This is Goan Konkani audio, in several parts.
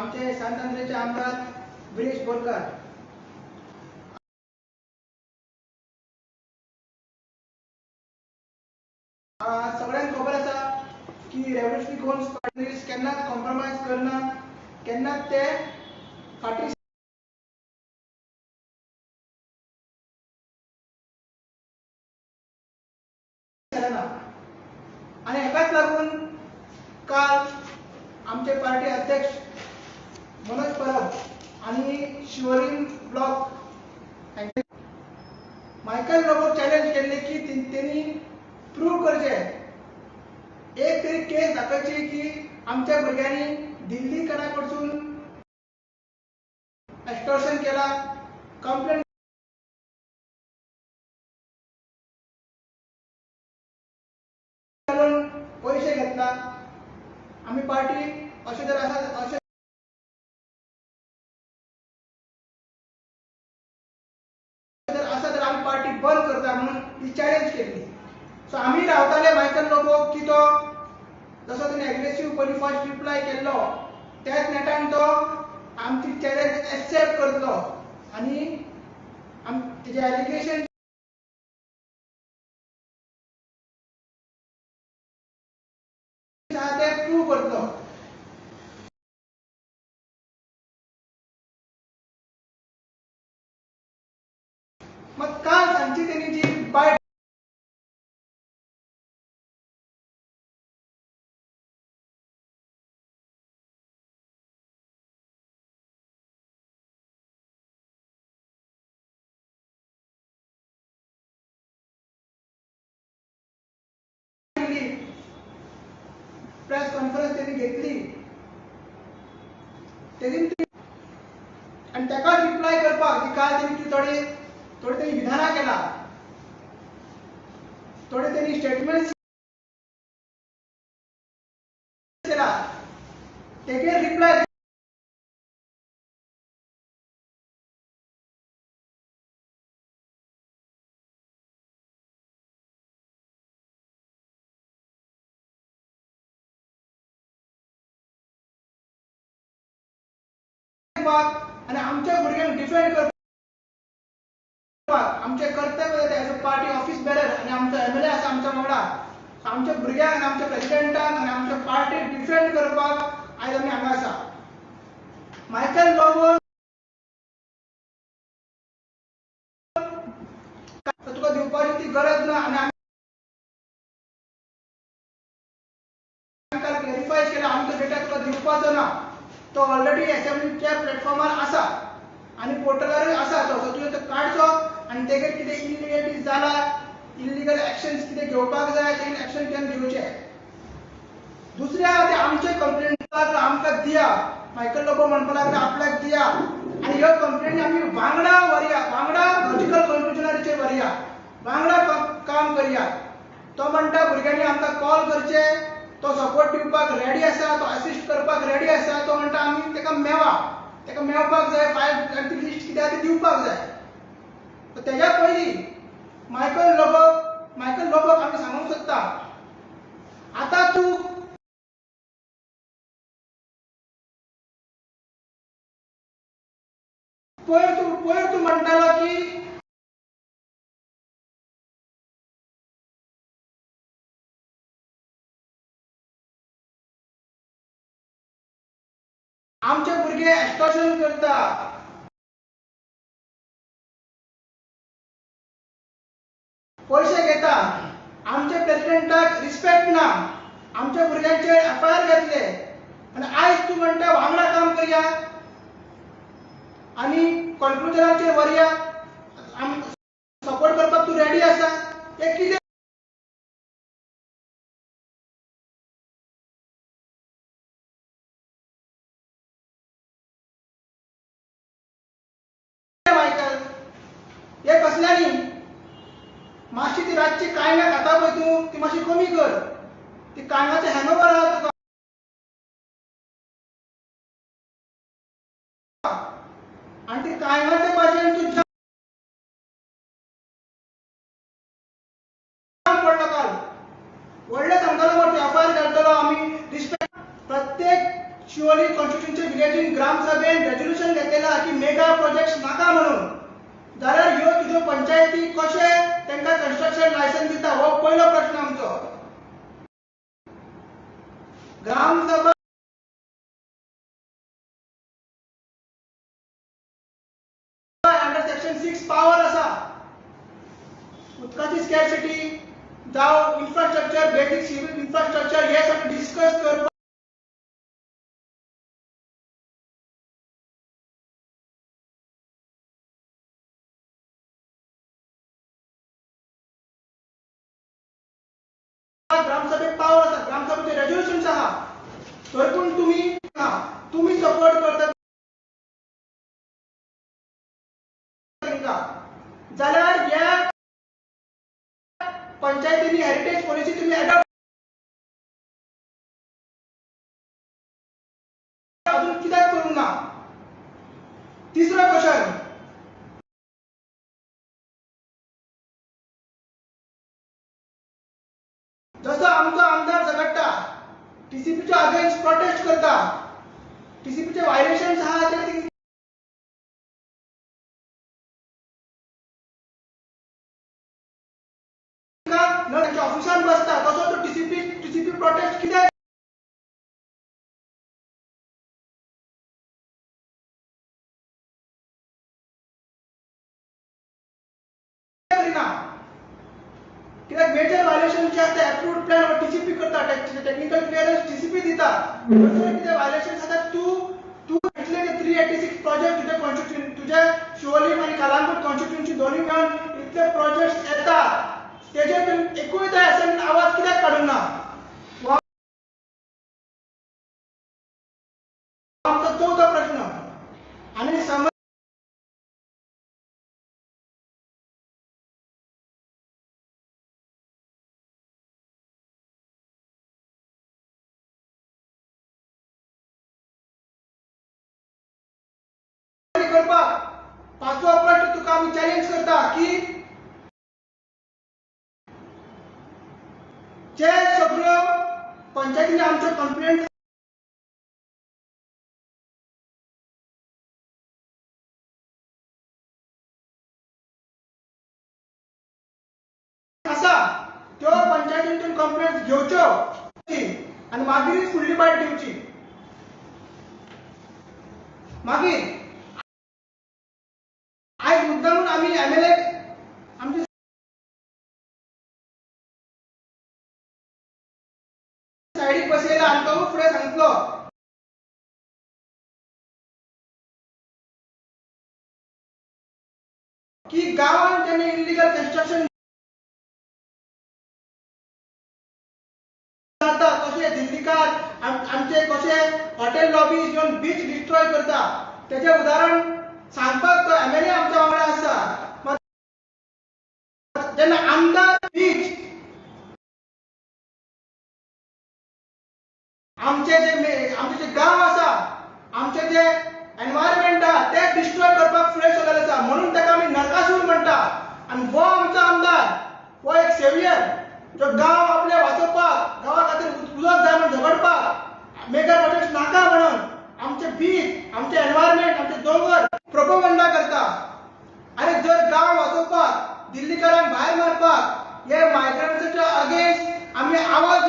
आमचे सांत आंद्रेचे आमदार विरेश बोरकार. सगळ्यांक खबर आसा की रेव्होल्युशनरी गोवन्स पार्टी केन्नाच कॉम्प्रोमायज करना, केन्नाच ते फाटीं सरना. आनी हेकाच लागून काल आमचे पार्टी अध्यक्ष मनोज परब आनी शिवोलीम ब्लॉक मायकल लोबोक चॅलेंज केल्ले की तेणी प्रूव करचे, एक तरी केस दाखयची की आमच्या भुरग्यांनी दिल्ली कणा कडसून एक्स्टॉर्शन केला, कंप्लेंट घालून पयशे घेतला. आमी पार्टी अशें जर आसा अशें जर आसा तर आमी पार्टी बंद करता म्हणून ती चॅलेंज केल्ली. सो आमी रावताले मायकल लोबोक की तो जसो तेणी एग्रेसीव पयलीं फर्स्ट रिप्लाय केल्लो त्याच नेटान तो आमची चॅलेंज एक्सेप्ट करतलो आनी तेजे एलिगेशन आहा ते प्रूव करतलो. मग काल सांजची तेणी जी बायट प्रेस कॉन्फरन्स तेणी घेतली तेणी आनी ताका रिप्लाय करपाक ती काल तेणी थोडे थोडे तेणी विधानां केला, थोडे तेणी स्टेटमेंट्स केला, तेगेर रिप्लाय आनी आमच्या भुरग्यांक डिफेंड करपाक आमचें कर्तव्य as a party office bearer आनी आमचो एमएलए आसा आमच्या वांगडा, आमच्या भुरग्यांक आनी आमच्या प्रेसिडेंटाक आनी आमच्या पार्टीक डिफेंड करपाक आयज आमी हांगा आसा. मायकल लोबो तुका दिवपाची ती गरज ना आनी आमी काल क्लॅरिफाय केला आमचो डेटा तुका दिवपाचो ना, तो ऑलरेडी एसेंब्लीच्या प्लॅटफॉर्मार आसा आनी पोर्टलारूय आसा तो. सो तुवें तो काडचो आनी तेगेर कितें इलिगलिटी जाला, इलिगल एक्शन्स कितें घेवपाक जाय तें एक्शन तुवें घेवचें. दुसरें आहा तें आमचे कंप्लेंट आमकां दिया, मायकल लोबो म्हणपाक लागला आपल्याक दिया आनी ह्यो कंप्लेनी आमी वांगडा व्हरया, वांगडा लॉजिकल कन्क्लुजनाचेर व्हरया, वांगडा काम करया. तो म्हणटा भुरग्यांनी आमकां कॉल करचे, तो सपोर्ट दिवपाक रेडी आसा, तो असिस्ट करपाक रेडी आसा. तो म्हणटा आमी तेका मेवा, तेका मेळपाक जाय फायल आनी ती लिस्ट कितें आहा ती दिवपाक जाय. तेज्या पयलीं मायकल लोबोक आमी सांगूंक सोदता, आतां तूं पयर तूं म्हणटालो की आमचे भुरगे एक्स्टॉर्शन करता, पयशे घेता, आमच्या प्रेसिडेंटाक रिस्पेक्ट ना, आमच्या भुरग्यांचेर एफआयआर घेतले आनी आयज तूं म्हणटा वांगडा काम करया आनी कन्क्लुजनाचेर व्हरया, सपोर्ट करपाक तूं रेडी आसा. हें कितें मायकल, हे कसल्यांनी मातशी ती रातची कांयणां खाता पळय तूं, ती मातशी कमी कर, ती कांयणाचें हँगओवर आहा तुका आनी ती कांयणाचे भाशेन तूं जाम पडलो. काल व्हडलें सांगतालो मरे तूं एफआयआर घालतलो, आमी रिस्पेक्ट प्रत्येक शिवोली कॉन्स्टिट्युएन्सी विलेजीन ग्रामसभेन रेजोल्युशन घेतलें की मेगा प्रोजेक्ट्स नाका म्हणून, जाल्यार ह्यो तुज्यो पंचायती कशे तांकां कन्स्ट्रक्शन लायसन्स दिता, हो पयलो प्रश्न आमचो. ग्रामसभा अंडर सेक्शन 6 पावर आसा, उदकाची स्कॅर्सिटी जावं इन्फ्रास्ट्रक्चर, बेसिक सिव्हिल इन्फ्रास्ट्रक्चर हे सगळें डिस्कस करपाक ग्रामसभेक पावर आसा, ग्रामसभेचे रेजोल्युशन आहा, तर पूण तुमी सपोर्ट करता तांकां, जाल्यार ह्या पंचायतींनी हेरिटेज पॉलिसी तुमी एडॉप्ट अजून कित्याक करूंक ना? तिसरो क्वेश्चन, जसो आमचो आमदार झगडटा, टीसीपीच्या अगेन्स्ट प्रोटेस्ट करता, टीसीपीचे व्हायलेशन आहा ते तांच्या ऑफिसान बसता, तसो तो टीसीपी प्रोटेस्ट कित्याक करिना? कित्याक मेजर व्हायलेशन जे आसता एप्रूव्ड प्लॅन वा टीसीपी करता, टेक्निकल क्लियरन्स टीसीपी दिता, कितें व्हायलेशन आसता तूं इतले 386 प्रोजेक्ट तुज्या कॉन्स्टिट्युएन्सी, तुज्या शिवोलीम आनी कलांगूट कॉन्स्टिट्युएन्सी दोनूय मेळून इतले प्रोजेक्ट्स येता, तेजेर तुमी एकूय त्या असेंब्लीन आवाज कित्याक काडूंक ना? आमचो चवथो प्रश्न. आनी करपाक पांचवो प्रश्न तुका आमी चॅलेंज करता की जे सगळ्यो पंचायतींनी आमच्यो कंप्लेंट आसा त्यो पंचायतींतून कंप्लेंट घेवच्यो आनी मागीरच फुडली बायट दिवची. मागीर आयज मुद्दामून आमी एमएलए आमचे सायडीक बसयला आनी तो फुडें सांगतलो की गांवांत जेन्ना इल्लिगल कन्स्ट्रक्शन जाता, कशें दिल्लीकार आमचे कशे हॉटेल लॉबीज येवन बीच डिस्ट्रॉय करता, तेजें उदाहरण सांगपाक तो एमएलए आमच्या वांगडा आसा. जेन्ना आमदार बीच आमचे जे गांव आसा, आमचे जे एनवायरमेंट आहा ते डिस्ट्रॉय करपाक फुडें सरलेले आसा, म्हणून ताका आमी नरकासूर म्हणटा. आनी हो आमचो आमदार हो एक सेवियर जो गांव आपले वाचोवपाक, गांवा खातीर उदक जाय म्हूण झगडपाक, मेगा प्रोजेक्ट नाका म्हणून आमचे बीच, आमचे एनवायरमेंट, आमचे दोंगर प्रोपोगंडा करता. आनी जर गांव वाचोवपाक, दिल्लीकारांक भायर मारपाक, हे मायग्रंट्साच्या अगेन्स्ट आमी आवाज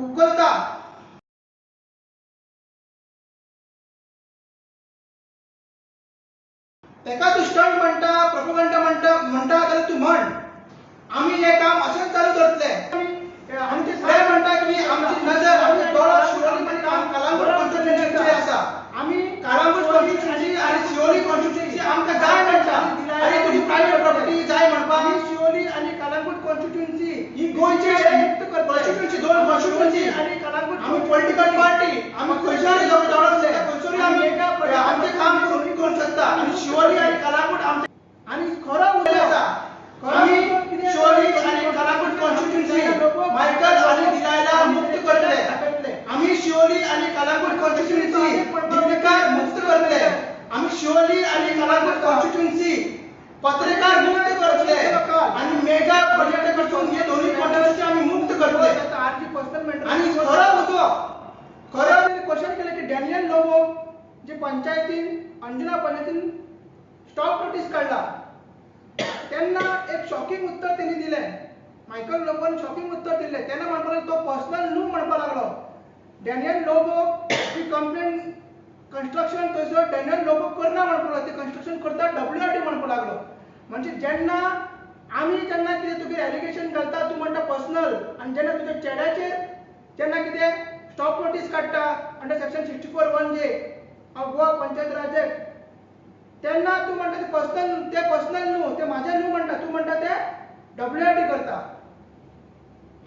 उखलता, तेका तूं स्टंट म्हणटा, प्रोपोगंडा म्हणटा जाल्यार तूं म्हण. आमी हें काम अशेंच चालू दवरतले. आमचे फुडें म्हणटा की आमची नजर, आमचे दोळो शिवोली आनी कलांगूट कॉन्स्टिट्युएन्सीचेर आसा. आमी कलांगूट कॉन्स्टिट्युएन्सी आनी शिवोली कॉन्स्टिट्युएन्सी आमकां जाय म्हणटा. आनी तुजी प्रायवेट प्रॉपर्टी जाय म्हणपाक शिवोली आनी कलांगूट कॉन्स्टिट्युएन्सी ही गोंयची कॉन्स्टिट्युएन्सी, दोन कॉन्स्टिट्युएन्सी आनी कलांगूट आमी पॉलिटिकल पार्टी, आमी खंयसरूय जावं शकता, खंयसरूय आमी आमचें काम करूंक शकता. आनी शिवोली आनी कलांगूट आमचें आनी खरो उदय आसा. आमी शिवोली आनी कलांगूट कॉन्स्टिट्युएन्सी मायकल आनी दिलायला मुक्त करतले. आमी शिवोली आनी कलांगूट कॉन्स्टिट्युएन्सी दिल्लीकार मुक्त करतले. आमी शिवोली आनी कलांगूट कॉन्स्टिट्युएन्सी पत्रकार मुक्त करतले. आनी मेगा प्रोजेक्ट कडसून हे दोनूय कॉन्स्टिट्युएन्सी आमी मुक्त करतले. आरजी पर्सनल आनी खरो उजो खरो क्वेश्चन केलें की डॅनियल लोबो पंचायतीन अंजुना पंचायतीन स्टॉप नोटीस काडला तेन्ना एक शॉकिंग उत्तर तेणी दिलें. मायकल लोबोन शॉकिंग उत्तर दिलें तेन्ना म्हणपाक लागलो तो पर्सनल न्हू म्हणपाक लागलो. डॅनियल लोबो ही कंप्लेन कन्स्ट्रक्शन थंयसर डॅनियल लोबो करना म्हणपाक लागलो, ते कन्स्ट्रक्शन करता WRD म्हणपाक लागलो. म्हणजे जेन्ना आमी जेन्ना कितें तुगेर एलिगेशन घालता तूं म्हणटा पर्सनल, आनी जेन्ना तुज्या चेड्याचेर जेन्ना कितें स्टॉप नोटीस काडटा under section 64(1)(j) of Goa Panchayat Raj act तेन्ना तूं म्हणटा ते पर्सनल, ते पर्सनल न्हू, ते म्हाजें न्हू म्हणटा, तूं म्हणटा ते WRD करता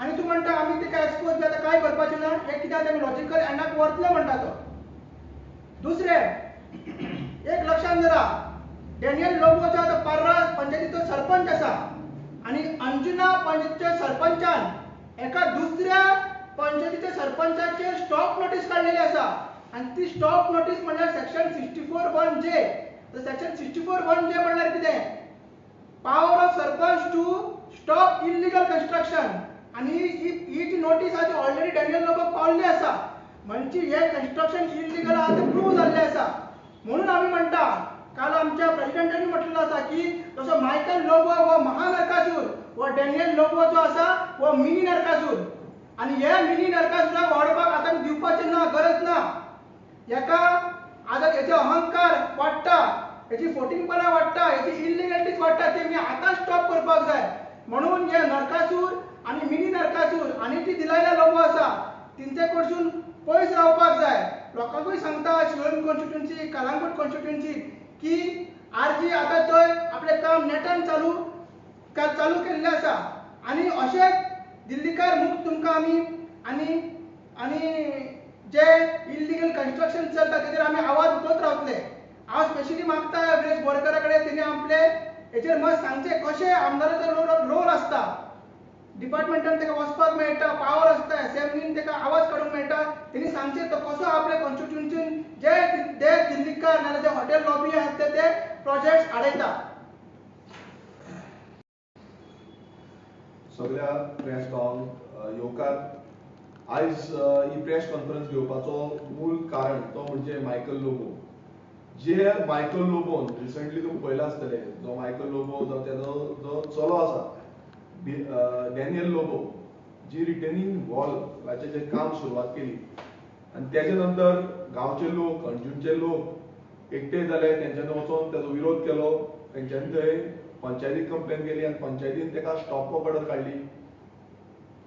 आनी तूं म्हणटा आमी तेका एक्सपोज बी आतां कांय करपाचें ना, हें कित्याक आमी लॉजिकल एंडाक व्हरतले म्हणटा तो. दुसरें एक लक्षांत धरा, डॅनियल लोबो जो आतां पर्रा पंचायतीचो सरपंच आसा आनी अंजुना पंचायतीच्या सरपंचान एका दुसऱ्या पंचायतीच्या सरपंचाचेर स्टॉप नोटीस काडलेली आसा आनी ती स्टॉप नोटीस म्हणल्यार सेक्शन 64(1)(j). Section 64(1)(j) म्हणल्यार कितें? Power of sarpanch to stop illegal construction. आनी ही जी नोटीस आसा ती ऑलरेडी डॅनियल लोबोक पावल्ली आसा, म्हणजे हे कन्स्ट्रक्शन इलिगल आहा तें प्रूव जाल्लें आसा. म्हणून आमी म्हणटा, काल आमच्या प्रेसिडेंटांनी म्हटलेलो आसा की जसो मायकल लोबो हो महानरकासूर, हो डॅनियल लोबो जो आसा हो मिनी नरकासूर, आनी हे मिनी नरकासुराक वाडोवपाक आतां आमी दिवपाचें ना, गरज ना. हेका आतां हेचो अहंकार वाडटा, हेची फोटिंगपणां वाडटा, हेची इलिगलिटीज वाडटा, ते आमी आतां स्टॉप करपाक जाय. म्हणून हे नरकासूर आनी मिनी नरकासूर आनी ती दिलायला लोबो आसा तेंचे कडसून पयस रावपाक जाय. लोकांकूय सांगता शिवोलेम कॉन्स्टिट्युएन्सी, कलांगूट कॉन्स्टिट्युएन्सी की आरजी आतां थंय आपलें काम नेटान चालू केल्लें आसा आनी अशेंच दिल्लीकार मुक्त तुमकां आमी आनी आनी जे इल्लिगल कन्स्ट्रक्शन चलता तेजेर आमी आवाज उठोवत रावतले. हांव स्पेशली मागता विरेश बोरकारा कडेन तेणी आपले हेचेर मत सांगचें कशें आमदाराचो रोल आसता, डिपार्टमेंटान ताका वचपाक मेळटा, पावर आसता, एसेंब्लीन ताका आवाज काडूंक मेळटा, तेणी सांगचें तो कसो आपले कॉन्स्टिट्युएन्सीन जे जे दिल्लीकार नाजाल्यार जे हॉटेल लॉबी आसात ते प्रोजेक्ट्स आडयता. सगळ्या प्रेस गांवांक येवकार. आयज ही प्रेस कॉन्फरन्स घेवपाचो मूळ कारण तो म्हणजे मायकल लोबो. जे मायकल लोबोन रिसंटली तुमी पळयलां आसतलें, जो मायकल लोबो जो तेजो जो चलो आसा डॅनियल लोबो, जी रिटर्निंग वॉलाचें जें काम सुरवात केली आनी तेजे नंतर गांवचे लोक, अंजुणचे लोक एकटे जाले, तेंच्यांनी वचोन तेजो विरोध केलो, तेंच्यांनी थंय पंचायतीक कंप्लेन केली आनी पंचायतीन तेका स्टॉप वर्क ऑर्डर काडली.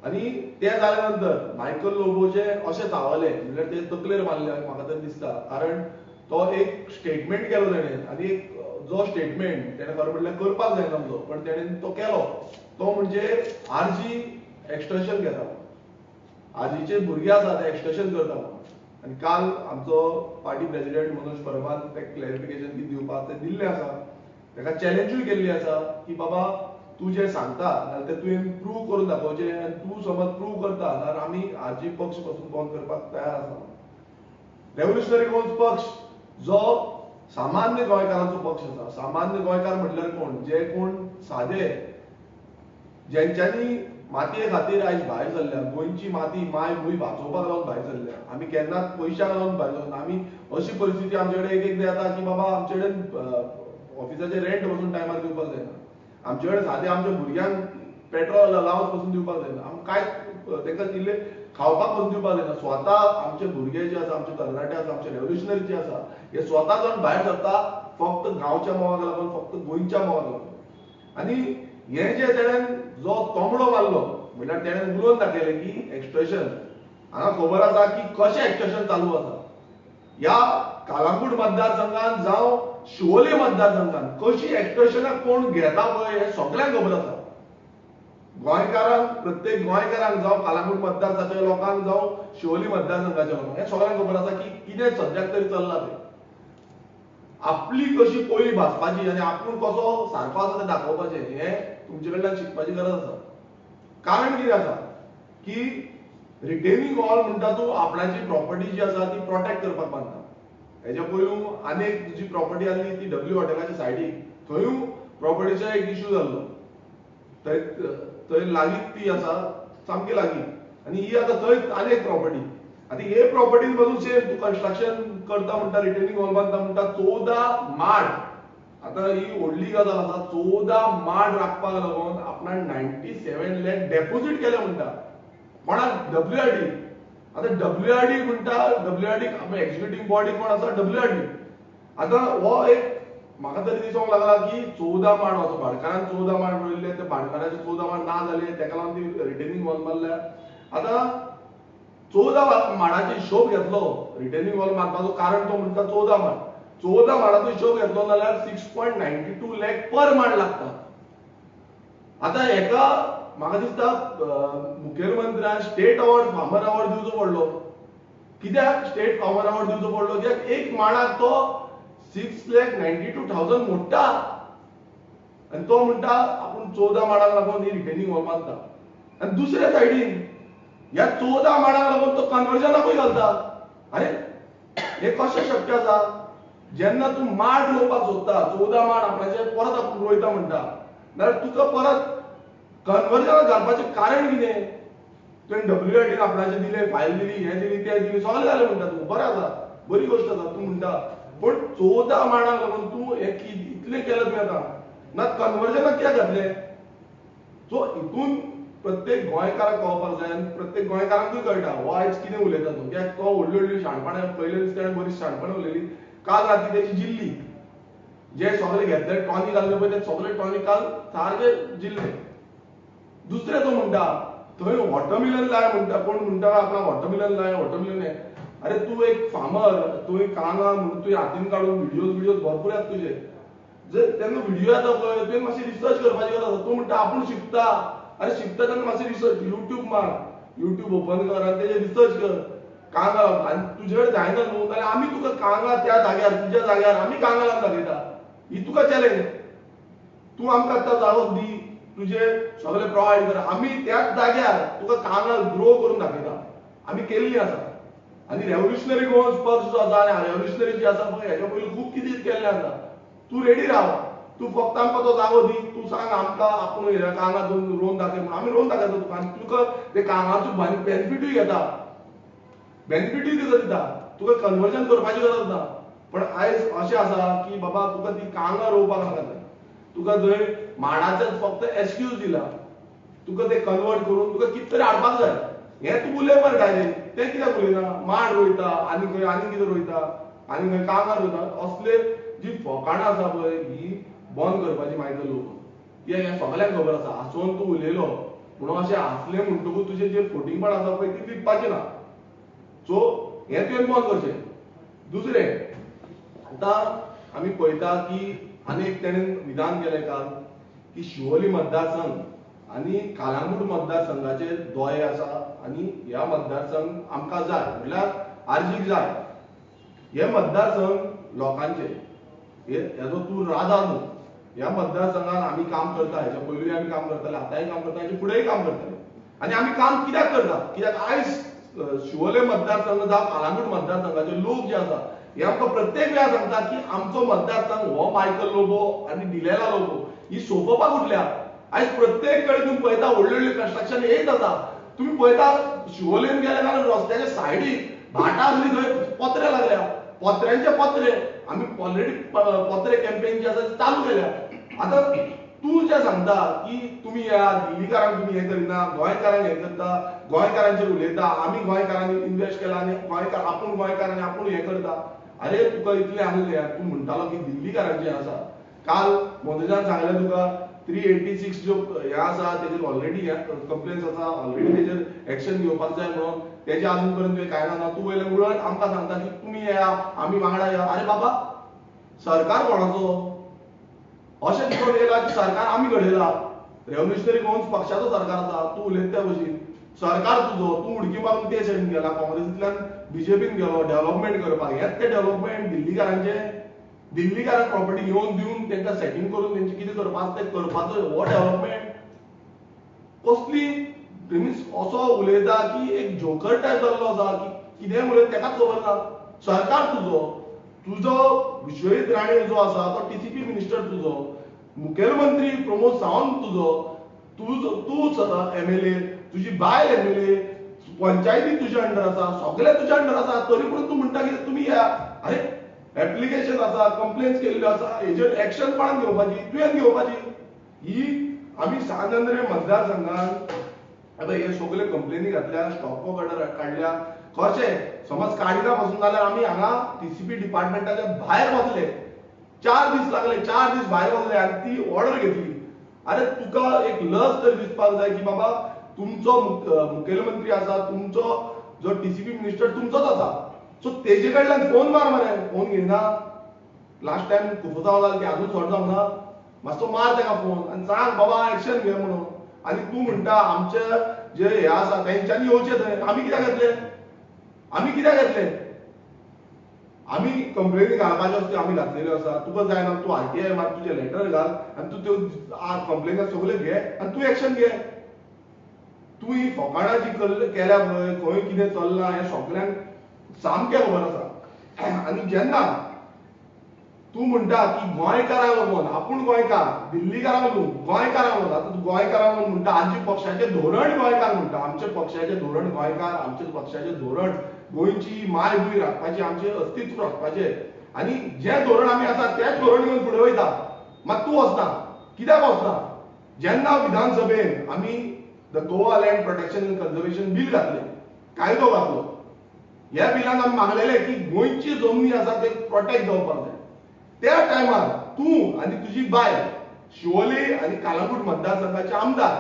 आनी तें जाल्या नंतर मायकल लोबोचे अशें चावले म्हणल्यार ते तकलेर मारले म्हाका तरी दिसता, कारण तो एक स्टेटमेंट केलो तेणें आनी एक जो स्टेटमेंट तेणें खरें म्हणल्यार करपाक जायना आमचो, पण तेणें तो केलो तो म्हणजे आरजी एक्सटर्शन घेता, आरजीचे भुरगे आसा ते एक्सटर्शन करता. आनी काल आमचो पार्टी प्रेसिडेंट मनोज परबान ते क्लॅरिफिकेशन कितें दिवपाक तें दिल्लें आसा, ताका चॅलेंजूय केल्ली आसा की बाबा तूं जें सांगता नाल्यार तें तुवें प्रूव करून दाखोवचें आनी तूं समज प्रूव करता नाल्यार आमी आरजी पक्ष पसून बंद करपाक तयार आसा. रेव्होल्युशनरी गोवन्स पक्ष जो सामान्य गोंयकारांचो पक्ष आसा, सामान्य गोंयकार म्हटल्यार कोण, जे कोण सादे जेंच्यांनी मातये खातीर आयज भायर सरल्या, गोंयची माती माय भूंय वाचोवपाक लागून भायर सरल्या. आमी केन्नाच पयशांक लागून भायर सरना. आमी अशी परिस्थिती आमचे कडेन एक एकदां येता की बाबा आमचे कडेन ऑफिसाचें रेंट वचून टायमार दिवपाक जायना, आमचे कडेन सादें आमच्या भुरग्यांक पेट्रोल अलावन्स पसून दिवपाक जायना, आमकां कांय तांकां इल्लें खावपाक पसून दिवपाक जायना. स्वता आमचे भुरगे जे आसा, आमचे तरणाटे आसा, आमचे रेव्होल्युशनरी जे आसा, हे स्वता जावन भायर सरता फक्त गांवच्या मोगाक लागून, फक्त गोंयच्या मोगाक लागून. आनी हें जें तेणें जो तोमडो मारलो म्हणल्यार तेणें उलोवन दाखयलें की एक्सटर्शन हांगा खबर आसा की कशें एक्सटर्शन चालू आसा ह्या कालांगूट मतदारसंघात जावं शिवोले मतदारसंघात कशी एक्सटर्शनाक कोण घेता पळय हें सगल्यांक खबर आसा. गोंयकारांक, प्रत्येक गोंयकारांक जावं कालांगूट मतदारसंघाच्या लोकांक जावं शिवोली मतदारसंघाच्या लोकांक हें सगल्यांक खबर आसा की कितें सद्याक तरी चल्लां तें. आपली कशी पयली भाजपाची आनी आपूण कसो सारको आसा तें दाखोवपाचें हें तुमचे कडल्यान शिकपाची गरज आसा. कारण कितें आसा की रिटेनिंग वॉल म्हणटा तूं आपणाची प्रॉपर्टी जी आसा ती प्रोटेक्ट करपाक बांदता. हेच्या पयलू आनी एक जी प्रॉपर्टी आसली ती डब्ल्यू हॉटेलाच्या सायडीक, थंयूय प्रॉपर्टीचो एक इशू जाल्लो, थंय थंय लागींच ती आसा सामकी लागीं, आनी ही आतां थंय आनी एक प्रॉपर्टी. आतां हे प्रॉपर्टीन पासून सेम तूं कन्स्ट्रक्शन करता म्हणटा, रिटेनिंग वॉल बांदता म्हणटा 14 माड. आतां ही व्हडली गजाल आसा, 14 माड राखपाक लागून आपणाक 97 लाख डेपोजीट केले म्हणटा. कोणाक? WRD. आतां WRD म्हणटा, WRD executive body कोण आसा? WRD. आतां हो एक म्हाका तरी दिसूंक लागला की 14 माड असो भाटकारान 14 माड रोयल्ले, ते भाटकाराचे 14 माड ना जाले, तेका लागून ती रिटेनिंग वॉल मारल्या. आतां 14 माडाचो हिशोब घेतलो, रिटेनिंग वॉल मारपाचो कारण तो म्हणटा 14 माड. 14 माडाचो हिशोब घेतलो जाल्यार 6.92 लाख पर माड लागता. आतां हेका म्हाका दिसता मुखेलमंत्र्यान स्टेट अवॉर्ड, फार्मर अवॉर्ड दिवचो पडलो. कित्याक स्टेट फार्मर अवॉर्ड दिवचो पडलो? कित्याक एक माडाक तो 6,92,000 मोडटा आनी तो म्हणटा आपूण 14 माडांक लागून ही रिटेनिंग वॉल मारता. आनी दुसऱ्या सायडीन ह्या 14 माडांक लागून तो कन्वर्जनाकूय घालता. अरे हे कशें शक्य आसा? जेन्ना तूं माड रोवपाक सोदता, 14 माड आपणाचे परत आपूण रोयता म्हणटा, नाल्यार तुका परत कन्वर्जनाक घालपाचें कारण कितें? तुवें WRDन आपणाचें दिलें, फायल दिली, हें दिली, तें दिलें, सगळें जालें म्हणटा तूं, बरें आसा, बरी गोश्ट आसा तूं म्हणटा, पूण 14 माडांक लागून तूं हें इतलें केलें तुवें आतां, ना कन्वर्जनाक कित्याक घातलें? सो हितून प्रत्येक गोंयकाराक कळपाक जाय आनी प्रत्येक गोंयकारांकूय कळटा हो आयज कितें उलयता तो. कित्याक तो व्हडली व्हडली शाणपणां पयले दीस ताणें बरी शाणपणां उलयली. काल राती तेजी जिल्ली जे सगळे घेतले टॉनिक घातले पळय, ते सगळे टॉनिक काल सारके जिल्ले. दुसरें तो म्हणटा थंय वॉटरमिलन लाय म्हणटा, कोण म्हणटा आपणाक वॉटरमिलन लाय, वॉटरमिलन हें. अरे तूं एक फार्मर, तूं कांगा म्हणून तुवें हातीन काडून व्हिडियोज भरपूर येता तुजे. जर तेन्ना व्हिडियो येता पळय तुवें मातशी रिसर्च करपाची गरज आसा. तूं म्हणटा आपूण शिकता, अरे शिकता तेन्ना मातशी रिसर्च, युट्यूब मार, युट्यूब ओपन कर आनी तेजेर रिसर्च कर कांगा. आनी तुजे कडेन जायना न्हू जाल्यार आमी तुका कांगा त्या जाग्यार, तुज्या जाग्यार आमी कांगा लावन दाखयता. ही तुका चॅलेंज. तूं आमकां आतां जागो दी, तुजे सगळे प्रोवायड कर, आमी त्याच जाग्यार तुका कांगा ग्रो करून दाखयता. आमी केल्ली आसा. आनी रेव्होल्युशनरी गोवन्स पक्ष जो आसा आनी रेव्होल्युशनरी जी आसा पळय हेच्या पयलीं खूब कितें केल्लें आसा. तूं रेडी राव, तूं फक्त आमकां तो जागो दी, तूं सांग आमकां आपूण कांगा रोवन दाखय म्हणून, आमी रोवन दाखयता तुका. आनी तुका ते कांगाचो बेनिफिटूय घेता, बेनिफिटूय तुका दिता, तुका कन्वर्जन करपाची गरज ना. पण आयज अशें आसा की बाबा तुका ती कांगा रोवपाक नाका जाय, तुका थंय माडाचें फक्त एक्सक्यूज दिला, तुका ते कन्वर्ट करून तुका कितें तरी हाडपाक जाय. हें तूं उलय मरे डायरेक्ट, तें कित्याक उलयना? माड रोयता आनी खंय आनी कितें रोयता आनी खंय कांगा रोयता. असले जी फकाणां आसा पळय ही बंद करपाची मायकल लोबो. कित्याक हें सगळ्यांक खबर आसा. हांसोन तूं उलयलो म्हणून अशें हांसलें म्हणटकूच तुजें जें फोटिंगपण आसा पळय ती लिपपाचें ना. सो हें तुवें बंद करचें. दुसरें आतां आमी पळयता की आनी एक तेणें विधान केलें काल की शिवोली मतदारसंघ आनी कालांगूट मतदारसंघाचे दोळे आसा आनी ह्या मतदारसंघ आमकां जाय, म्हणल्यार आरजीक जाय. हे मतदारसंघ लोकांचे, हेजो तूं राजा न्हू. ह्या मतदारसंघान आमी काम करता, हेच्या पयलूय आमी काम करताले, आतांय काम करता, हेच्या फुडेंय काम करतले. आनी आमी काम कित्याक करता? कित्याक आयज शिवोले मतदारसंघ जावं कालांगूट मतदारसंघाचे लोक जे आसा हे आमकां प्रत्येक वेळार सांगता की आमचो मतदारसंघ हो मायकल लोबो आनी डिलेला लोबो ही सोंपोवपाक उठल्या. आयज प्रत्येक कडेन तुमी पळयता व्हडले व्हडले कन्स्ट्रक्शन येयत आसा. तुमी पळयता शिवोलेन गेले जाल्यार रस्त्याच्या सायडीक भाटां आसली थंय पत्रे लागल्या, पत्र्यांचे पत्रे. आमी ऑलरेडी पत्रे कॅम्पेन जे आसा ते चालू केल्या. आतां तूं जें सांगता की तुमी या दिल्लीकारांक तुमी हें करिना, गोंयकारांक हें करता, गोंयकारांचेर उलयता, आमी गोंयकारांनी इन्वेस्ट केला आनी गोंयकार आपूण गोंयकार आनी आपूण हें करता. अरे तुका इतलें आसलें, तूं म्हणटालो की दिल्लीकारांचें आसा. काल मनोजान सांगलें तुका 386 ज्यो हें आसा तेजेर ऑलरेडी कंप्लेन्स आसा, ऑलरेडी तेजेर एक्शन घेवपाक जाय म्हणून तेजें आजून पर्यंत तुवें कांय ना. तूं वयल्यान उलट आमकां सांगता की तुमी येया, आमी वांगडा या. अरे बाबा सरकार कोणाचो? अशें दिसून येयला की सरकार आमी घडयला, रेव्होल्युशनरी गोवन्स पक्षाचो सरकार आसा. तूं उलयता त्या भशेन सरकार तुजो, तूं उडकी मारून ते सायडीन गेला, काँग्रेसींतल्यान बीजेपीन गेलो डेव्हलपमेंट करपाक. हेंच तें डेव्हलपमेंट दिल्लीकारांचें, दिल्लीकारांक प्रॉपर्टी घेवन दिवन तांकां सेटींग करून तेंचें कितें करपाक तें करपाचो हो डेव्हलपमेंट. कसली मिन्स असो उलयता की एक जोकर टायप जाल्लो आसा की कितेंय उलयता तेकाच खबर ना. सरकार तुजो, तुजो विश्वजीत राणे जो आसा तो टीसीपी मिनिस्टर तुजो, मुखेलमंत्री प्रमोद सावंत तुजो, तूं एमएलए, तुजी बायल एमएलए, पंचायती तुज्या अंडर आसा, सगळें तुज्या अंडर आसा, तरी पूण तूं म्हणटा की तुमी या. अरे एप्लिकेशन आसा, कंप्लेन्स केल्ल्यो आसा, हेजेर एक्शन कोणाक घेवपाची? तुवें घेवपाची. ही आमी सांत आंद्रे मतदारसंघान आतां हे सगळे कंप्लेनी घातल्या, स्टॉप वर्क ऑर्डर काडल्या. कशें समज काडिना पासून जाल्यार आमी हांगा टीसीपी डिपार्टमेंटाच्या भायर बसले, 4 दीस लागले, 4 दीस भायर बसले आनी ती ऑर्डर घेतली. अरे तुका एक लज तरी दिसपाक जाय की बाबा तुमचो मुखेलमंत्री आसा, तुमचो जो टीसीपी मिनिस्टर तुमचोच आसा, सो तेजे कडल्यान फोन मार मरे. फोन घेयना. लास्ट टायम कुफुसांव जालें, ती आजून सॉर्ट जावंक ना. मातसो मार तेका फोन आनी सांग बाबा एक्शन घे म्हणून. आनी तूं म्हणटा आमचे जे हे आसा तेंच्यांनी येवचें थंय. आमी कित्याक येतले? आमी कित्याक येतले? आमी कंप्लेनी घालपाच्यो आसा त्यो आमी घातलेल्यो आसा. तुका जायना तूं आरटीआय मार, तुजें लेटर घाल आनी तूं त्यो कंप्लेनी सगल्यो घे आनी तूं एक्शन घे. तूं ही फकाणां जी केल्या पळय, खंय कितें चल्लां हें सगल्यांक सामकें खबर आसा. आनी जेन्ना तूं म्हणटा की गोंयकारांक लागून, आपूण गोंयकार, दिल्लीकारांक न्हू, गोंयकारांक लागून, आतां तूं गोंयकारांक लागून म्हणटा, आमच्या पक्षाचें धोरण गोंयकार म्हणटा, आमच्या पक्षाचें धोरण गोंयकार, आमच्या पक्षाचें धोरण गोंयची मायभूंय राखपाची, आमचें अस्तित्व राखपाचें, आनी जें धोरण आमी आसा तेंच धोरण घेवन फुडें वयता. मात तूं वचना. कित्याक वचना? जेन्ना विधानसभेन आमी the Goa land protection and conservation bill घातलें, कायदो घातलो, ह्या बिलान आमी मागलेलें की गोंयची जमनी आसा ते प्रोटेक्ट जावपाक जाय. त्या टायमार तूं आनी तुजी बायल शिवोली आनी कालांगूट मतदारसंघाचे आमदार,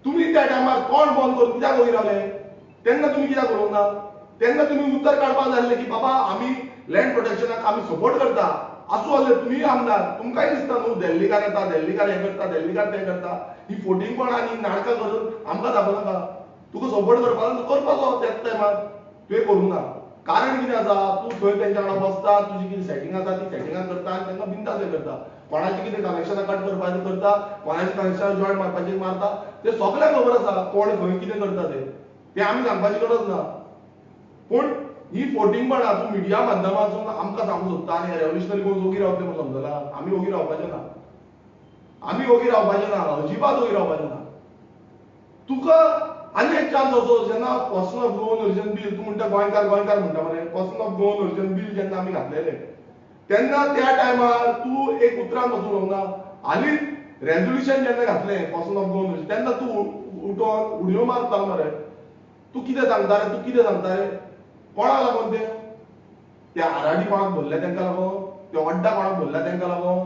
तुमी त्या टायमार कोण बंद करून कित्याक वयर रावले? तेन्ना तुमी कित्याक उलोवंक ना? तेन्ना तुमी उत्तर काडपाक जाय आसलें की बाबा आमी लँड प्रोटेक्शनाक आमी सपोर्ट करता. आसूं आसले तुमीय आमदार, तुमकांय दिसता न्हू दिल्लीकार येता, दिल्लीकार हें करता, दिल्लीकार तें करता. ही फोटिंगपणां आनी नाटकां करून आमकां दाखोवं नाका. तुका सपोर्ट करपाक करपाचो त्याच टायमार, तुवें करूंक ना. कारण कितें आसा, तूं थंय तेंच्या वांगडा बसता, तुजी कितें सेटिंग आसा ती सेटिंगां करता आनी तांकां बिंदास हें करता. कोणाचें कितें कनेक्शनां कट करपाचें करता, कोणाचें कनेक्शनां जॉयंट मारपाचें मारता. तें सगळ्यांक खबर आसा कोण खंय कितें करता तें, तें आमी सांगपाची गरज ना. पूण ही फोटिंगपणां तूं मिडिया माध्यमांतसून आमकां सांगूंक सोदता आनी रेवोल्युशनरी कोण ओगी रावतले म्हूण समजला? आमी ओगी रावपाचें ना, आमी ओगी रावपाचें ना, अजिबात ओगी रावपाचें ना. तुका आनी एक चान्स असो जेन्ना person of Goan origin bill, तूं म्हणटा गोंयकार गोंयकार म्हणटा मरे, person of Goan origin bill जेन्ना आमी घातलेलें तेन्ना त्या टायमार तूं एक उतरान वचून उलोवंक ना. हालींच रेजोल्युशन जेन्ना घातलें पर्सन ऑफ गोवन ओरिजन तेन्ना तूं उठोन उडयो मारता मरे. तूं कितें सांगता रे, तूं कितें सांगता रे? कोणाक लागून तें? ते आराडी कोणाक भरले तेंकां लागून, ते अड्डा कोणाक भरल्या तेंकां लागून.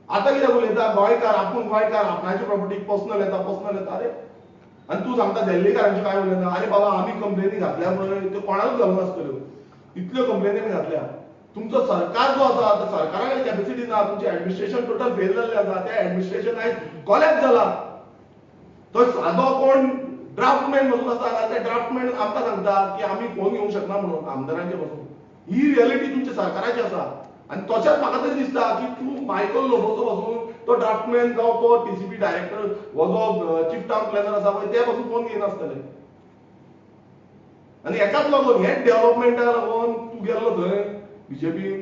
आतां कित्याक उलयता गोंयकार, आपूण गोंयकार, आपणाची प्रॉपर्टी पर्सनल येता, पर्सनल येता. अरे आनी तूं सांगता दिल्लीकारांचें कांय उलयना. अरे बाबा आमी कंप्लेनी घातल्या पळय त्यो कोणाकूच घालूंक नासतल्यो, इतल्यो कंप्लेनी आमी घातल्या. तुमचो सरकार जो आसा त्या सरकारा कडेन कॅपेसिटी ना, तुमचें एडमिनिस्ट्रेशन टोटल फेल जाल्लें आसा. तें एडमिनिस्ट्रेशन आयज कोलॅप्स जाला. तो सादो कोण ड्राफ्टमॅन बसून आसा जाल्यार ते ड्राफ्टमॅन आमकां सांगता की आमी फोन घेवंक शकना म्हणून आमदारांचे बसून. ही रियलिटी तुमच्या सरकाराची आसा. आनी तशेंच म्हाका तरी दिसता की तूं मायकल लोबोचो बसून तो ड्राफ्टमॅन जावं तो टीसीपी डायरेक्टर हो जो चीफ टावन प्लॅनर आसा पळय ते बसून फोन घेयनासतले. आनी हेकाच लागून हेच डेव्हलपमेंटाक लागून तूं गेल्लो थंय बीजेपी.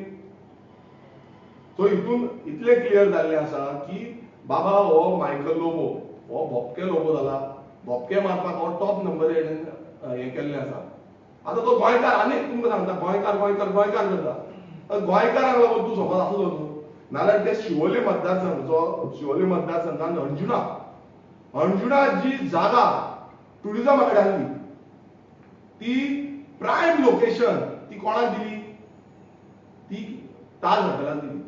सो हितून इतलें क्लियर जाल्लें आसा की बाबा हो मायकल लोबो हो भोपके लोबो जाला, भोपके मारपाक हो टॉप नंबर हें केल्लें आसा. आतां तो गोंयकार आनी तुमकां सांगता गोंयकार गोंयकार गोंयकार करता. गोंयकारांक लागून तूं समज आसलो न्हू नाल्यार ते शिवोली मतदारसंघ, शिवोली मतदारसंघान अंजुणा, अंजुणा जी जागा ट्युरिजमा कडेन आसली ती प्रायम लोकेशन ती कोणाक दिली? ती ताज हॉटेलान दिली.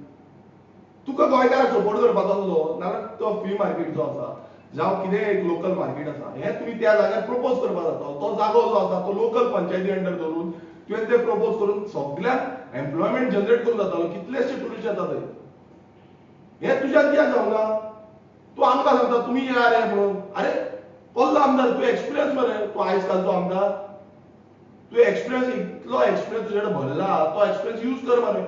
तुका गोंयकाराक सपोर्ट करपाचो आसलो नाल्यार तो फ्री मार्केट जो आसा जावं कितें एक लोकल मार्केट आसा हें तुमी त्या जाग्यार प्रपोज करपाक जाता. तो जागो जो आसा तो लोकल पंचायती अंडर धरून तुवें ते प्रपोज करून सगळ्यांक एम्प्लॉयमेंट जनरेट करूंक जातालो. कितलेशे ट्युरिस्ट येता थंय. हें तुज्यान कित्याक जावंक ना? तूं आमकां सांगता तुमी येया रे म्हणून. अरे कसलो आमदार तूं? एक्सपिरियन्स मरे तूं आयज कालचो आमदार. तूं एक्सपिरियन्स इतलो एक्सपिरियन्स तुजे कडेन भरला तो एक्सपिरियन्स यूज कर मरे.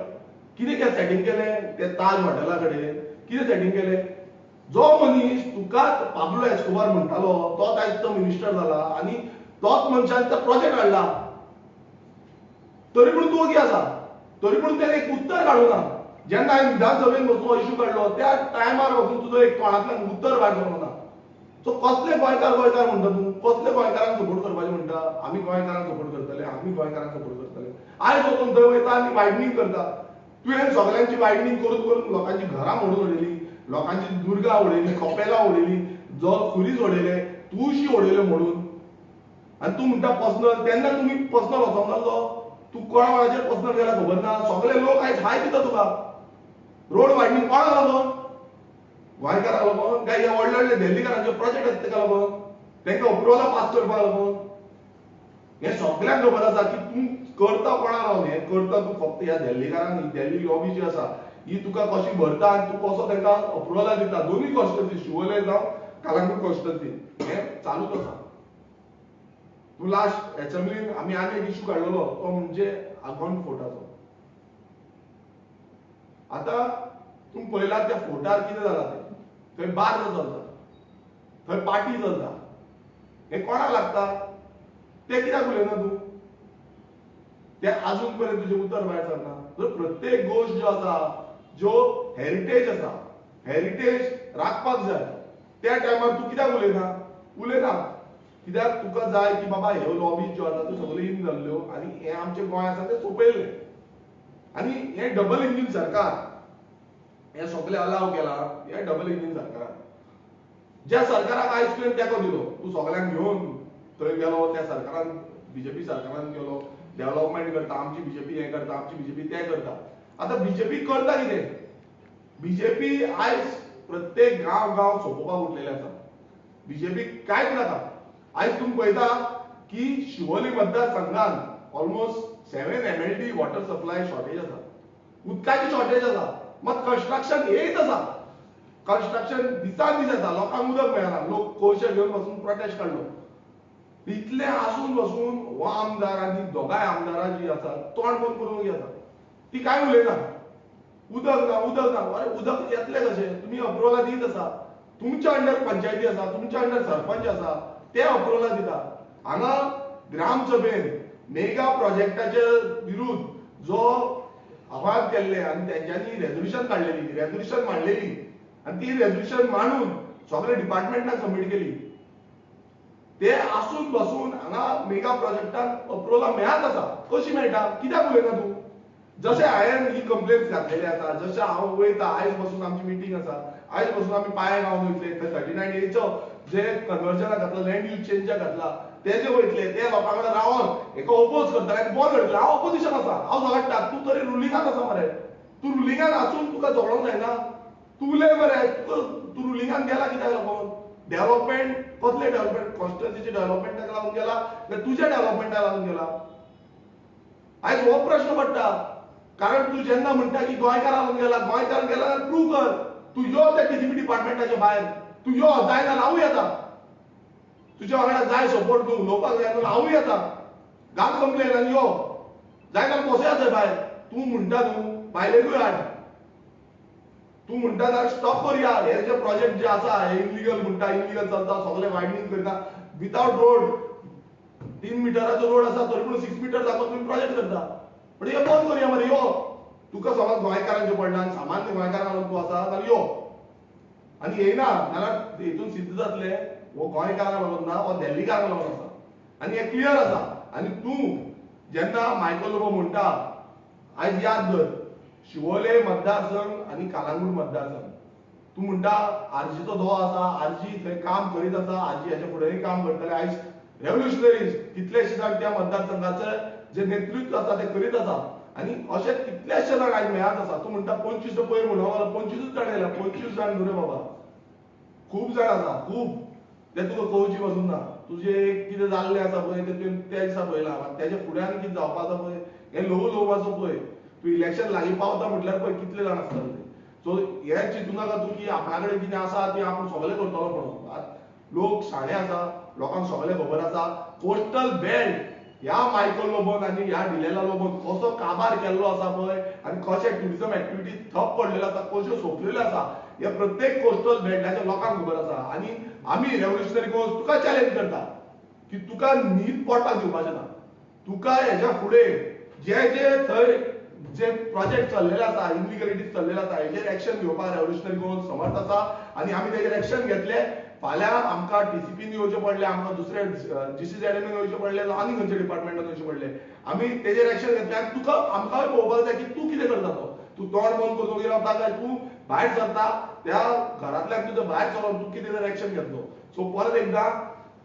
कितें कितें सेटींग केलें ते ताज हॉटेला कडेन? कितें सेटींग केलें? जो मनीस तुका पाब्लो एस्कोबार म्हणटालो तोच आयज तो मिनिस्टर जाला आनी तोच मनशान तो प्रोजेक्ट हाडला. तरी पूण तूं ओगी आसा, तरी पूण तेणें एक उत्तर काडूंक ना. जेन्ना हांवें विधानसभेन बसून इशू काडलो त्या टायमार वचून तुजो एक तोंडांतल्यान उत्तर भायर सरोंक ना. सो कसले गोंयकार गोंयकार म्हणटा तूं? कसले गोंयकारांक सपोर्ट करपाचें म्हणटा? आमी गोंयकारांक सपोर्ट करतले, आमी गोंयकारांक सपोर्ट करतले. आयज वचून थंय वयता आनी वायडनींग करता. तुवें सगळ्यांची वायडनींग करून करून लोकांची घरां मोडून उडयली, लोकांची दुर्गा उडयली, कपेलां उडयली, जो खुरीस उडयले, तुळशी उडयल्यो मोडून. आनी तूं म्हणटा पर्सनल, तेन्ना तुमी पर्सनल वचोंक नासलो. तूं कोणा कोणाचेर पर्सनल गेला खबर ना. सगळे लोक आयज हाय दिता तुका. रोड वायडनींग कोणाक लागून? गोंयकारांक लागून काय ह्या व्हडले व्हडले दिल्लीकारांचे प्रोजेक्ट आसा तेका लागून, तांकां अप्रुवलां पास करपाक लागून? हें सगळ्यांक खबर आसा की तूं करता कोणाक लागून. हें करता तूं फक्त ह्या दिल्लीकारांक. ही दिल्ली लॉबी जी आसा ही तुका कशी भरता आनी तूं कसो तांकां अप्रुवलां दिता. दोनूय कॉन्स्टिट्युन्सी, शिवोले जावं कलंगूट कॉन्स्टिट्युन्सी, हें चालूच आसा. तूं लास्ट एसेंब्लीन आमी आनी एक इशू काडलेलो तो म्हणजे आगोंद फोर्टाचो. आतां तूं पळयला त्या फोर्टार कितें जालां तें. थंय बार्र चलता, थंय पार्टी चलता. हें कोणाक लागता? तें कित्याक उलयना तूं? तें आजून पर्यंत तुजें उतर भायर सरना. तर प्रत्येक गोश्ट ज्यो आसा, ज्यो हेरिटेज आसा, हेरिटेज राखपाक जाय. त्या टायमार तूं कित्याक उलयना? उलयना कित्याक? तुका जाय की बाबा ह्यो लॉबीज ज्यो आसा त्यो सगळ्यो इन जाल्ल्यो आनी हें आमचें गोंय आसा तें सोंपयल्लें. आनी हें डबल इंजीन सरकार हें सगळें अलाव केलां. हें डबल इंजीन सरकारान, ज्या सरकाराक आयज तुवें तेंको दिलो, तूं सगळ्यांक घेवन थंय गेलो, त्या सरकारान, बीजेपी सरकारान गेलो, डेव्हलपमेंट करता आमची बीजेपी, हें करता आमची बीजेपी, तें करता. आतां बीजेपी करता कितें? बीजेपी आयज प्रत्येक गांव गांव सोंपोवपाक उठलेले आसा. बीजेपी कांयच नाका. आयज तुमी पळयता की Siolim मतदारसंघान almost 7 MLD water supply shortage आसा, उदकाची शॉर्टेज आसा. मात कन्स्ट्रक्शन येयत आसा, कन्स्ट्रक्शन दिसान दीस येता, लोकांक उदक मेळना. लोक कोळशे घेवन बसून प्रोटेस्ट काडलो. इतलें आसून बसून हो आमदार आनी दोगांय आमदारां जी आसा तोंड बंद करून आसा, ती कांय उलयना. उदक ना, उदक ना. अरे उदक येतलें कशें? तुमी अप्रुवलां दीत आसा, तुमच्या अंडर पंचायती आसा, तुमच्या अंडर सरपंच आसा, ते अप्रुवलां दिता. हांगा ग्रामसभेन मेगा प्रोजेक्टाचे विरुद्ध जो आव्हान केल्लें आनी तेंच्यांनी रेजोल्युशन काडलेली, रेजोल्युशन मांडलेली आनी ती रेजोल्युशन मांडून सगळे डिपार्टमेंटाक सबमीट केली. ते आसून बसून हांगा मेगा प्रोजेक्टाक अप्रुवलां मेळत आसा. कशी मेळटा? कित्याक उलयना तूं? जशें हांवें ही कंप्लेन्स घातलेली आसा, जशें हांव वयता, आयज बसून आमची मिटींग आसा, आयज बसून आमी पांय गावन वयतले, थंय 39 एचो जे कन्वर्जनाक घातला, लँड यूज चेंजाक घातला, ते जे वयतले ते लोकां कडेन रावन हेका ओपोज करतले आनी बॉल घडटले. हांव ऑपोजिशन आसा, हांव झगडटा. तूं तरी रुलिंगान आसा मरे, तूं रुलिंगान आसून तुका झगडोंक जायना. तूं उलय मरे, तुका तूं रुलिंगान गेला कित्याक लागून? डेव्हलपमेंट कसले डेव्हलपमेंट? कॉन्स्टिट्युन्सीचे डेव्हलपमेंटाक लागून गेला काय तुज्या डेव्हलपमेंटाक लागून गेला? आयज हो प्रश्न पडटा. कारण तूं जेन्ना म्हणटा की गोंयकारां लागून गेला, गोंयकारान गेला जाल्यार प्रूव कर. तूं यो त्या टीसीपी डिपार्टमेंटाच्या भायर, तूं यो, जायना हांवूय येता तुज्या वांगडा, जाय सपोर्ट, तूं उलोवपाक जाय जाल्यार हांवूय येता, घाल कंप्लेन आनी यो, जायना बसया थंय भायर. तूं म्हणटा न्हू बायलेकूय हाड, तूं म्हणटा जाल्यार स्टॉप करुया हे जे प्रोजेक्ट जे आसा हे इलिगल म्हणटा, इलिगल चलता, सगळे वायडनींग करता विदावट रोड. 3 मिटराचो रोड आसा तरी पूण 6 मिटर दाखोवन तुमी प्रोजेक्ट करता. पण हे बंद करुया मरे. यो, तुका समज गोंयकारांचें पडला आनी सामान्य गोंयकारांक लागून तूं आसा जाल्यार यो. आनी येयना जाल्यार हितून सिद्ध जातलें हो गोंयकारांक लागून ना, हो दिल्लीकारांक लागून आसा. आनी हें क्लियर आसा. आनी तूं जेन्ना मायकल लोबो म्हणटा, आयज याद धर, शिवोले मतदारसंघ आनी कलंगूट मतदारसंघ, तूं म्हणटा आरजीचो दो आसा, आरजी थंय काम करीत आसा, आरजी हेच्या फुडेंय काम करतले. आयज रेव्होल्युशनरीज कितलेशे जाण त्या मतदारसंघाचे जे नेतृत्व आसा ते करीत आसा आनी अशे कितलेशे जाण आयज मेळत आसा. तूं म्हणटा 25 पयर म्हणून जाल्यार 25 जाण येयला. 25 जाण न्हू रे बाबा, खूब जाण आसा, खूब. ते तुका कवची पासून ना. तुजें कितें जाल्लें आसा पळय तें तुवें त्या दिसा पळयलां, तेच्या फुडें आनी कितें जावपा आसा पळय हें ल्हवू ल्हवू मातसो पळय. तूं इलेक्शन लागीं पावता म्हटल्यार पळय कितले जाण आसतले ते. सो हें चिंतू नाका तूं की आपणा कडेन कितें आसा तें आपूण सगळें करतलो म्हणून. लोक शाणे आसा, लोकांक सगळें खबर आसा. कोस्टल बेल्ट ह्या मायकल लोबोन आनी ह्या डिलेला लोबोन कसो काबार केल्लो आसा पळय आनी कशें ट्युरिजम एक्टिविटी ठप पडलेल्यो आसा, कश्यो सोंपलेल्यो आसा, हे प्रत्येक कोस्टल बेल्टाच्या लोकांक खबर आसा. आनी आमी रेव्होल्युशनरी गोवन्स तुका चॅलेंज करता की तुका न्हीद पोटाक दिवपाचें ना. तुका हेज्या फुडें जे जे थंय जे प्रोजेक्ट चल्लेले आसा, इलिगलिटीज चल्लेले आसा, हेजेर एक्शन घेवपाक रेव्होल्युशनरी गोवन्स समर्थ आसा आनी आमी तेजेर एक्शन घेतले. फाल्यां आमकां टीसीपीन येवचें पडलें, आमकां दुसरे जीसीझेडएमएन येवचें पडलें, आनी खंयच्या डिपार्टमेंटान वयचें पडलें, आमी तेजेर एक्शन घेतलें. आनी तुका आमकांय पळोवपाक जाय की तूं कितें करता तो. तूं तोंड बंद करून वगैरे रावता काय तूं भायर सरता त्या घरांतल्यान तुजो भायर सरोन तूं कितें तरी एक्शन घेतलो. सो परत एकदां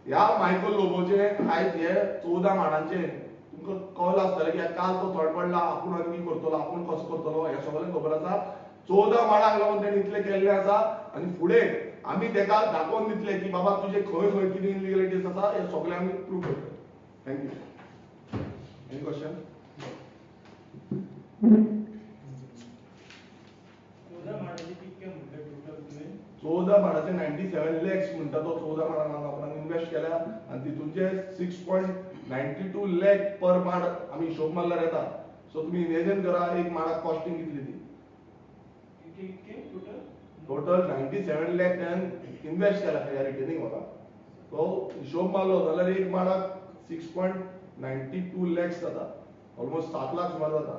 ह्या मायकल लोबोचे आयज हे 14 माडांचे तुमकां कळ्ळां आसतलें की काल तो थंड पडला, आपूण आनी कितें करतलो, आपूण कसो करतलो हें सगळें खबर आसा. 14 माडांक लागून तेणें इतलें केल्लें आसा आनी फुडें आमी तेका दाखोवन दितले की बाबा तुजें खंय खंय कितें इलिगलिटीज आसा हें सगळें आमी प्रूव करतले. Thank you. Any question? 14 माडाचे 97 lakhs म्हणटा तो 14 माडांक आपणाक इन्वेस्ट केल्या आनी तितूंचे 6.92 लॅक पर माड आमी हिशोब मारल्यार येता. सो तुमी इमेजीन करा एक माडाक कॉस्टिंग कितली ती. टोटल 97 लॅक त्यान इन्वेस्ट केला ह्या रिटेनिंग वॉलाक. सो हिशोब मारलो जाल्यार एक माडाक 6.92 लॅक्स जाता, ऑलमोस्ट 7 लाख सुमार जाता.